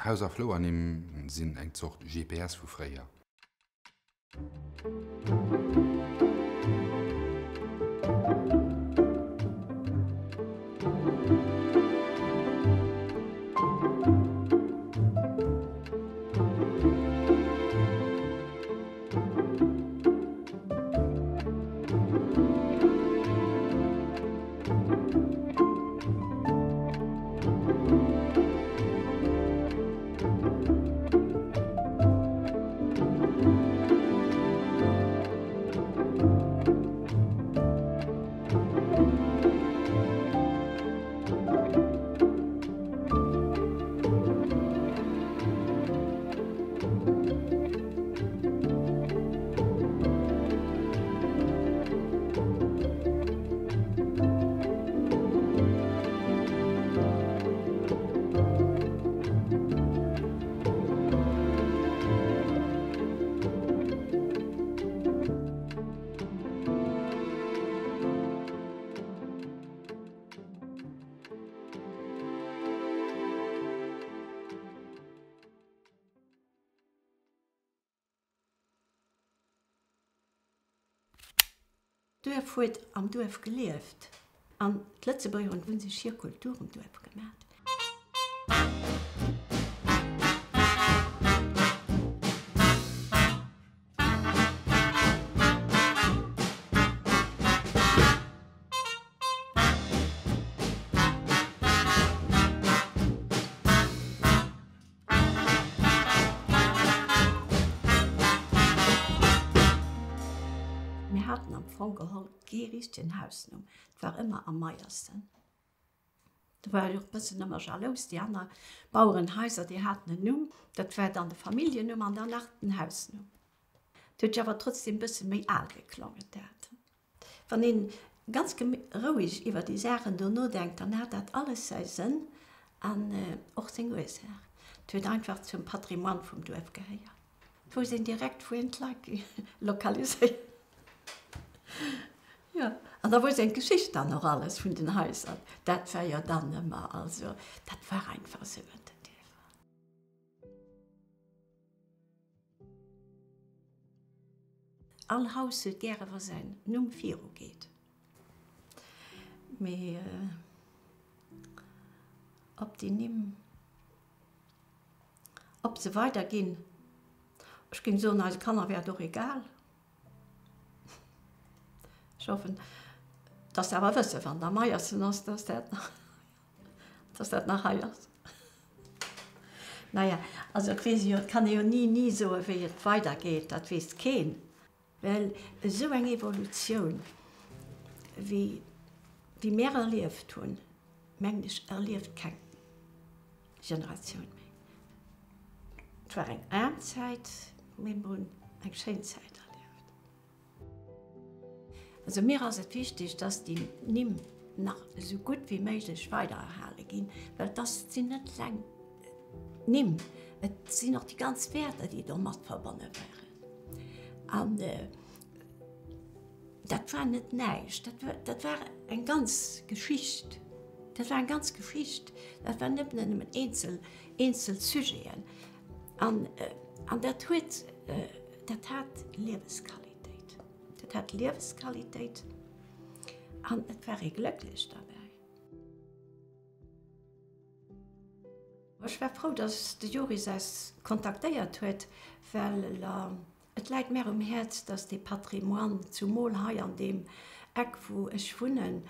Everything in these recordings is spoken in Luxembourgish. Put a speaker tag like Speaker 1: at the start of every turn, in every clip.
Speaker 1: Haus a Flouernimm sinn eng Zort GPS vu fréier.
Speaker 2: D'Duerf huet am Duerf gelieft an d'Lëtzebuerger hunn sech hir Kultur um Duerf gemat. Mir haten am Fong geholl kee richtegen Hausnumm, et war ëmmer am Meiersen. Do war ech och e bëssen ëmmer jalous, déi aner Bauerenhaiser, déi haten en Numm, dat war dann de Familljennumm an dann nach den Hausnumm. Et huet sech awer trotzdem e bësse méi al geklongen, dat. Wann een ganz roueg iwwer déi Saachen do nodenkt, dann hat dat alles säi Sënn an och seng Ursaach. Et huet einfach zum Patrimoine vum Duerf gehéiert. Et wousst een direkt, wou een d'Leit lokaliséiert. Jo, an da wousst een d'Geschicht dann och alles vun den Haiser. Dat war jo dann ëmmer, also dat war einfach esou an den Dierfer. All Haus huet gäre wa säin Numm viru geet. Mee ob déi Nimm, ob se weider ginn, ech géing soen eise Kanner wär et och egal. Ech hoffen, dass se awer wësse wann der Meiersen ass, dass dat nach. Dass dat nach hei ass. Naja, also et weess ee jo, et kann ee jo ni, ni soen, wéi et weidergeet, dat weess keen. Well esou eng Evolutioun, wéi, wéi mär erlieft hunn, mengen ech, erlieft keng Generatioun méi. Et war eng aarm Zäit, mee mer hunn eng schéin Zäit erlieft. Also mir ass et wichteg, dass déi Nimm nach esou gutt wéi méiglech weider erhale ginn, well dass sinn net eleng d'Nimm, et sinn och déi ganz Wäerter, déi domat verbonne waren. An dat war net näischt, dat war, dat war eng ganz Geschicht, dat war eng ganz Geschicht, dat war net nëmmen eenzel, eenzel Sujeten. An, an dat huet, dat hat Liewesqualitéit. Dat hat Liewesqualitéit an et war ee glécklech derbäi. Ech war frou, datt de Joris eis kontaktéiert huet, well et läit mär um Häerz, datt dee Patrimoine, zumol hei an deem Eck wou ech wunnen,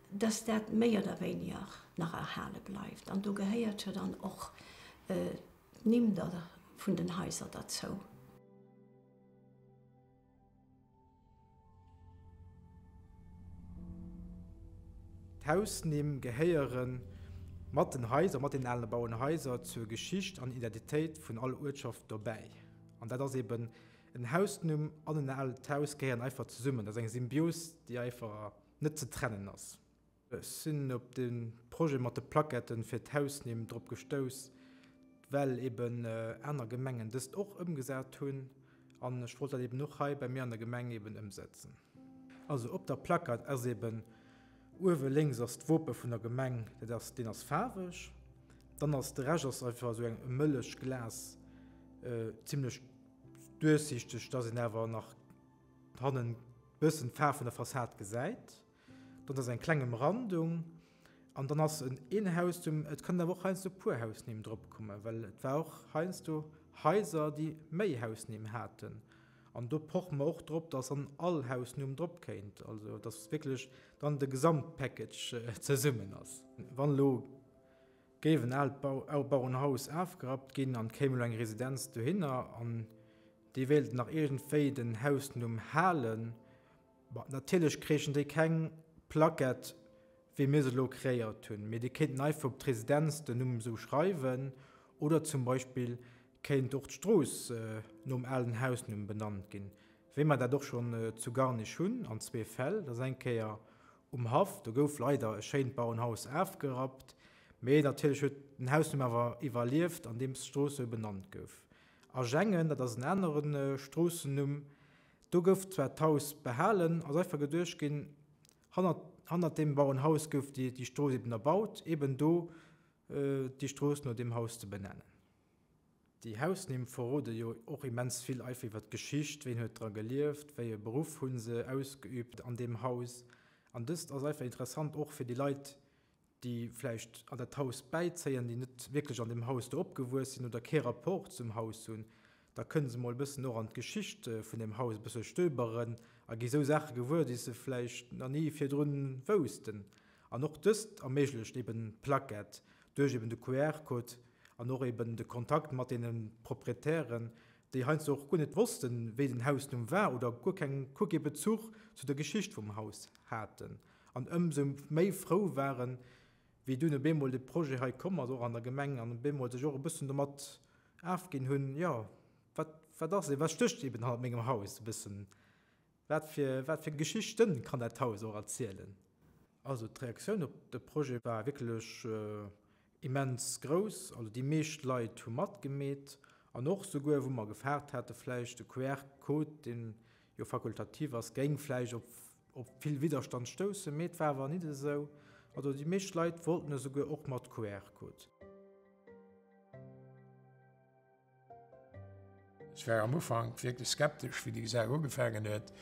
Speaker 2: datt dat méi oder wéiniger nach erhale bleift. An do gehéiert jo dann och d'Nimm da vun den Haiser derzou.
Speaker 3: D'Hausnimm gehéiere mat den Haiser, mat den alen Bauernhaiser zur Geschicht an Identitéit vun all Uertschaft dobäi. An dat ass eben en Hausnumm an en aalt Haus gehéieren einfach zesummen. Dat ass eng Symbios, déi einfach net ze trennen ass. Ech sinn op de Projet mat de Plaquetten fir d'Hausnimm drop gestouss, well eben aner Gemengen dëst och ëmgesat hunn an ech wollt dat eben och hei bei mir an der Gemeng eben ëmsetzen. Also op der Plaquette ass eben uewe lénks ass d'Wope vun der Gemeng, dat ass, deen ass faarweg. Dann ass de Rescht ass einfach esou eng Mëllechglas, zimlech duerchsichteg, dass een awer nach hannen bëssen d'Faarf vun der Fassad gesäit. Dann ass eng kleng Emrandung an dann ass en een Hausnumm. Et kënnen awer och heiansdo puer Hausnimm drop kommen, well et war och heiansdo Haiser, déi méi Hausnimm haten. An do poche mer och drop, dass dann all Hausnumm drop kéint, also dass wierklech dann de Gesamtpackage zesummen ass. Wann elo géif en aalt Bauerenhaus afgerappt ginn an et kéim elo eng Residenz dohinner an déi wéilten nach iergendwéi den Hausnumm halen, Ma natierlech kréichen déi keng Plaquette, wéi mir se elo kreéiert hunn, mee déi kéinten einfach op d'Residenz den Numm esou schreiwen oder zum Beispill kéint och d'Strooss nom alen Hausnumm benannt ginn, wéi mer dat och schonn zu Garnich hunn an zwee Fäll. Dat ass eng Kéier um Haff, do gouf leider e schéint Bauernhaus afgerappt, mee natierlech huet den Hausnumm awer iwwerlieft, andeems d'Strooss esou benannt gouf. A Jengen, dat ass en anere Stroossennumm, Do gouf zwar d'Haus behalen, ass einfach geduecht ginn, hannert, hannert deem Bauernhaus gouf déi, déi Strooss eben erbaut, eben do déi Strooss no deem Haus ze benennen. Déi Hausnimm verrode jo och immens vill einfach iwwer d'Geschicht, ween huet dra gelieft, wéi e Beruff hu se ausgeübt an deem Haus. An dëst ass einfach interessant och fir déi Leit, déi vläicht an dat Haus bäizéien, déi net wierklech an deem Haus do opgewuess sinn oder kee Rapport zum Haus hunn, da kënne se mol e bëssen och an d'Geschicht vun deem Haus e bësse stöberen a gi sou Saache gewuer, déi se vläicht nach ni virdrun woussten. An och dëst erméiglecht eben d'Plaquette duerch eben de QR-Code an och eben de Kontakt mat deene Proprietären, déi heiansdo och guer net wossten, wéi den Hausnumm war oder guer keng, guer kee Bezuch zu der Geschicht vum Haus haten. An ëmsou méi frou waren, wéi dunn op eemol de Projet hei komm ass, och an der Gemeng, an op eemol sech och e bëssen domat afginn hunn, jo, wat, wat ass, wat stécht eben hannert mengem Haus e bëssen, wat fir, wat fir Geschichten kann dat Haus och erzielen. Also d'Reaktioun op de Projet war wierklech immens grouss. Also déi meescht Leit hu matgemeet an och souguer, wou mer gefaart hate vläicht de QR-Code, deen jo fakultativ ass, géing vläicht op op vill Widderstand stoussen, mee et war awer nit esou. Also déi meescht Leit wollten esouguer och mat QR-Code.
Speaker 4: Ech war am Ufank wierklech skeptesch, wéi déi Saach ugefaangen huet,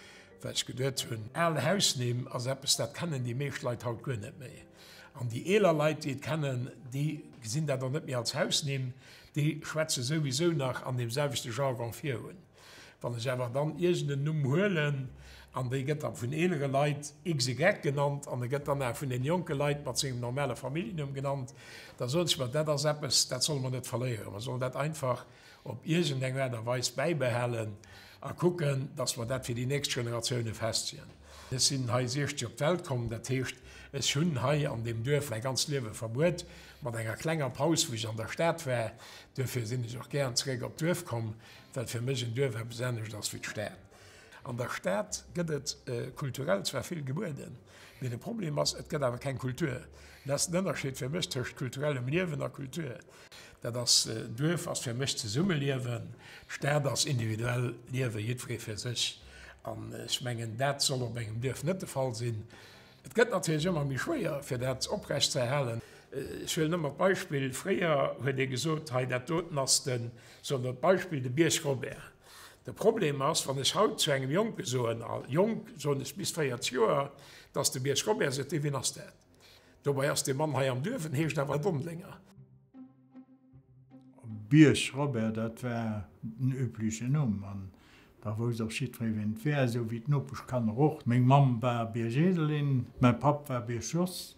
Speaker 4: well ech geduet hunn, al Hausnimm ass eppes, dat kennen déi meescht Leit haut guer net méi. An déi eeler Leit, déi et kennen, déi gesinn dat och net méi als Hausnimm, déi schwätze souwisou nach an deem selwechte Jargon virun. Wann ech awer dann iergend en Numm huelen an dee gëtt da vun eelere Leit XY genannt an e gëtt dann awer vun den jonke Leit mat sengem normale Familljennumm genannt, da soen ech mer, dat ass eppes, dat solle mer net verléieren. Mer sollen dat einfach op iergend eng Aart a Weis bäibehalen a kucken, dass mer dat fir déi nächst Generatioune festleeën. Ech sinn hei 60 op d'Welt komm, dat heescht, ech hunn hei an deem Duerf mäi ganzt Liewe verbruet, mat enger klenger Paus, wou ech an der Stad war. Duerfir sinn ech och gären zeréck op d'Duerf komm. Well fir mech en Duerf eppes anescht ass wéi d'Stad. An der Stad gëtt et kulturell zwar vill gebueden, mee de Problem ass, et gëtt awer keng Kultur. Dat ass den Ënnerscheed fir mech tëscht kulturellem Liewen a Kultur. Dat ass, Duerf ass fir mech Zesummeliewen, d'Stad ass individuell Liewen, jiddweree fir sech. An ech mengen, dat soll op engem Duerf net de Fall sinn. Et gëtt natierlech ëmmer méi schwéier, fir dat oprecht ze erhalen. Ech huelen ëmmer d'Beispill, fréier huet ee gesot, hei dat doten ass de, soen der d'Beispill, de Bierg Robert. De Problem ass, wann ech haut zu engem Jonke soen, a jonk soen ech bis 40 Joer, dat ass de Bierg Robert, seet dee, wien ass dat? Dobäi ass dee Mann hei am Duerf, en heescht awer Dondlinger.
Speaker 5: Bierg Robert, dat war den üblechen Numm an da wousst och jiddweree wien et war, esou wéi d'Nopeschkanner och. Meng Mamm war Bierg Edelin, mäi Papp war Bierg Jos.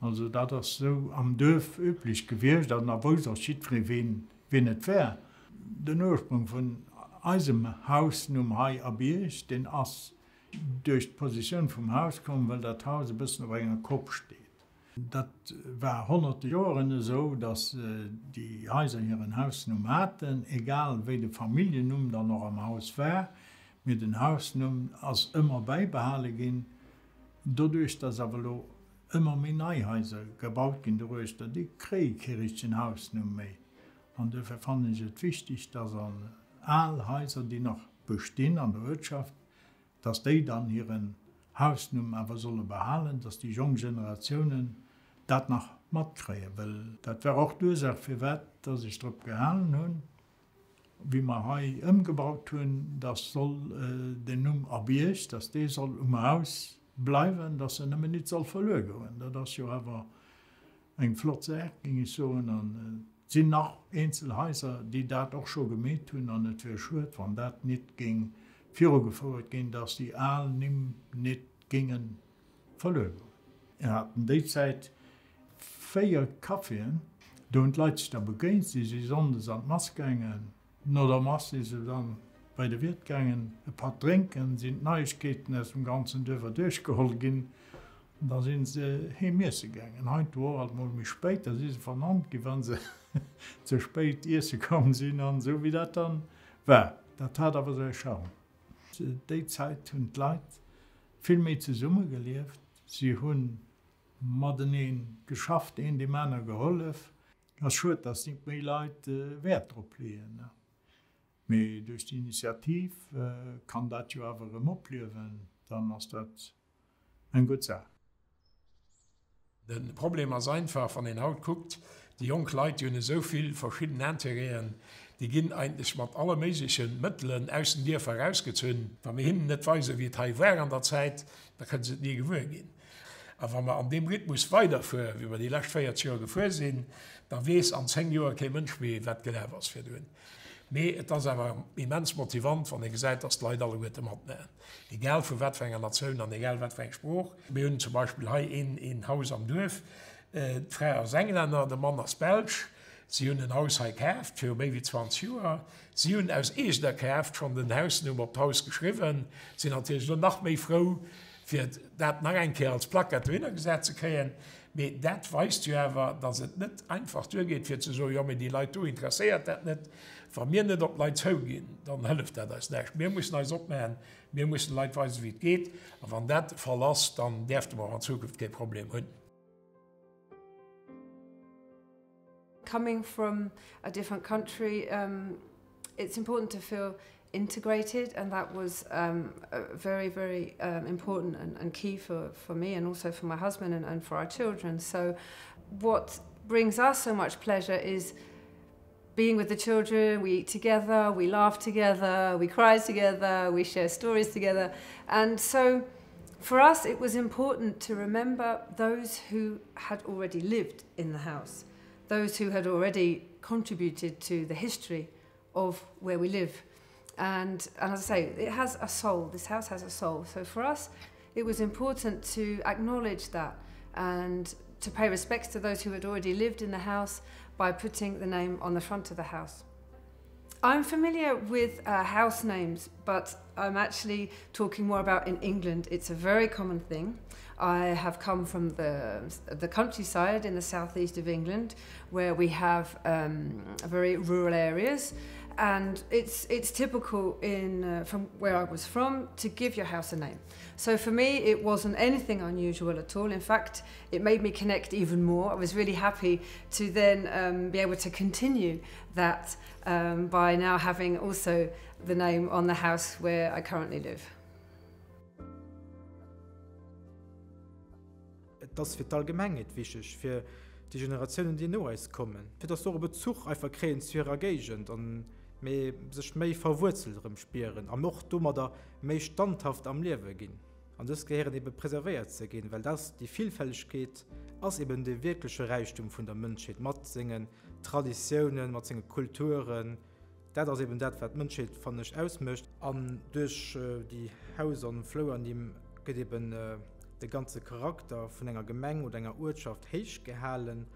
Speaker 5: Also dat ass esou am Duerf üblech gewiescht an da wousst och jiddweree wien wien et war. Den Ursprung vun eisem Hausnumm hei a Bierg, deen ass duerch d'Positioun vum Haus komm, well dat Haus e bëssen op enger Kopp steet. Dat war honnerte Joeren esou, datt déi Haiser hiren Hausnumm haten, egal wéi de Familljennumm dann och am Haus war, mee den Hausnumm ass ëmmer bäibehale ginn. Doduerch, datt awer elo ëmmer méi nei Haiser gebaut ginn doruechter, déi kréie kee richtegen Hausnumm méi. An duerfir fannen ech et wichteg, datt an al Haiser, déi nach bestinn an der Uertschaft, dass déi dann hiren Hausnumm awer solle behalen, dass déi jonk Generatiounen. dat nach matkréien, well dat war och d'Ursaach firwat dass ech drop gehalen hunn, wéi mer hei ëmgebaut hunn, dass soll den Numm A Bierg, dass dee soll um Haus bleiwen, dass en nëmmen nit soll verluer goen. Dat ass jo awer eng flott Saach, géing ech soen, an et sinn nach eenzel Haiser, déi dat och scho gemeet hunn, an et wier schued, wann dat nit géing virugefouert ginn, dass déi al Nimm nit géinge verluer goen. Mir haten déi Zäit 4 Caféen, do hunn d'Leit sech da begéint, si si sonndes an d'Mass gaangen, no der Mass si se dann bei de Wiert gaangen e Patt drénken, sinn d'Neiegkeeten aus dem ganzen Duerf erduerchgeholl ginn an da si se heem iesse gaangen. Heiansdo och alt mol méi spéit, da si se vernannt ginn, wa se ze spéit iesse komm sinn an esou wéi dat dann war. Dat hat awer säi Charme. Déi Zäit hunn d'Leit vill méi zesumme gelieft, si hu matenee geschafft, een deem aner gehollef. Ass schued, dass nit méi Leit Wäert drop leeën, mee duerch déi Initiativ kann dat jo awer erëm opliewen, dann ass dat eng gutt Saach.
Speaker 4: De Problem ass einfach, wann een haut kuckt, déi jonk Leit, déi hunn esou vill verschidden Intérêten, déi ginn eigentlech mat alle méigleche Mëttelen aus den Dierfer erausgezunn. Wa mir hinnen net weisen, wéi et hei war an der Zäit, da kënne se et ni gewuer ginn. A wa mer an deem Rhythmus weiderfueren, wéi mer déi lescht 40 Joer gefuer sinn, da weess an 10 Joer kee Mënsch méi, wat gelaf ass virdrun. Mee et ass awer immens motivant, wann ee gesäit, dass d'Leit alleguerte matmaachen, egal vu wat fir enger Natioun an egal wat fir eng Sprooch. Mir hunn zum Beispill hei een Haus am Duerf, d'Fra ass Englänner, de Mann ass Belsch. Si hunn en Haus hei kaaft viru méi wéi 20 Joer. Si hunn aus eegener Kraaft schonn den Hausnumm op d'Haus geschriwwen, sinn natierlech elo nach méi frou, fir dat nach eng Kéier als Plaquette dohinner gesat ze kréien. Mee dat weist jo awer, datt et net einfach duergeet, fir ze soen, jo, mee déi Leit do interesséiert dat net. Wa mir net op d'Leit zouginn, dann hëlleft dat eis näischt. Mir mussen eis opmaachen, mir mussen de Leit weisen, wéi et geet. A wann dat de Fall ass, dann däerfte mer och an Zukunft kee Problem hunn.
Speaker 6: Coming from a different country, um, it's important to feel integrated and that was um, very very um, important and, and key for, for me and also for my husband and, and for our children so what brings us so much pleasure is being with the children we eat together we laugh together we cry together we share stories together and so for us it was important to remember those who had already lived in the house those who had already contributed to the history of where we live. And, and as I say, it has a soul, this house has a soul. So for us, it was important to acknowledge that and to pay respects to those who had already lived in the house by putting the name on the front of the house. I'm familiar with uh, house names, but I'm actually talking more about in England. It's a very common thing. I have come from the, the countryside in the southeast of England, where we have um, very rural areas. And it's, it's typical in, uh, from where I was from to give your house a name. So for me, it wasn't anything unusual at all. In fact, it made me connect even more. I was really happy to then um, be able to continue that um, by now having also the name on the house where I currently live.
Speaker 3: Et ass fir d'Allgemengheet wichteg, fir déi Generatiounen, déi no eis kommen, fir datt se och e Bezuch einfach kréien zu hirer Géigend an méi sech méi verwuerzelt erëm spieren an och domadder méi standhaft am Liewe ginn. An dës gehéieren ebe preservéiert ze ginn, well dass déi Villfältegkeet ass eben de wierkleche Räichtum vun der Mënschheet mat sengen Traditiounen, mat senge Kulturen. Dat ass eben dat, wat d'Mënschheet, fannen ech, ausmécht. An duerch déi Haus an Flouernimm gëtt eben de ganze Charakter vun enger Gemeng oder enger Uertschaft héich gehalen.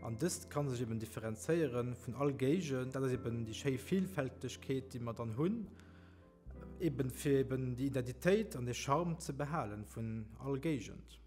Speaker 3: An dëst ka sech eben differenzéiere vun all Géigend. Dat ass eben déi schéi Villfältegkeet, déi mer dann hunn, eben fir eben déi Identitéit an dee Charme ze behalen vun all Géigend.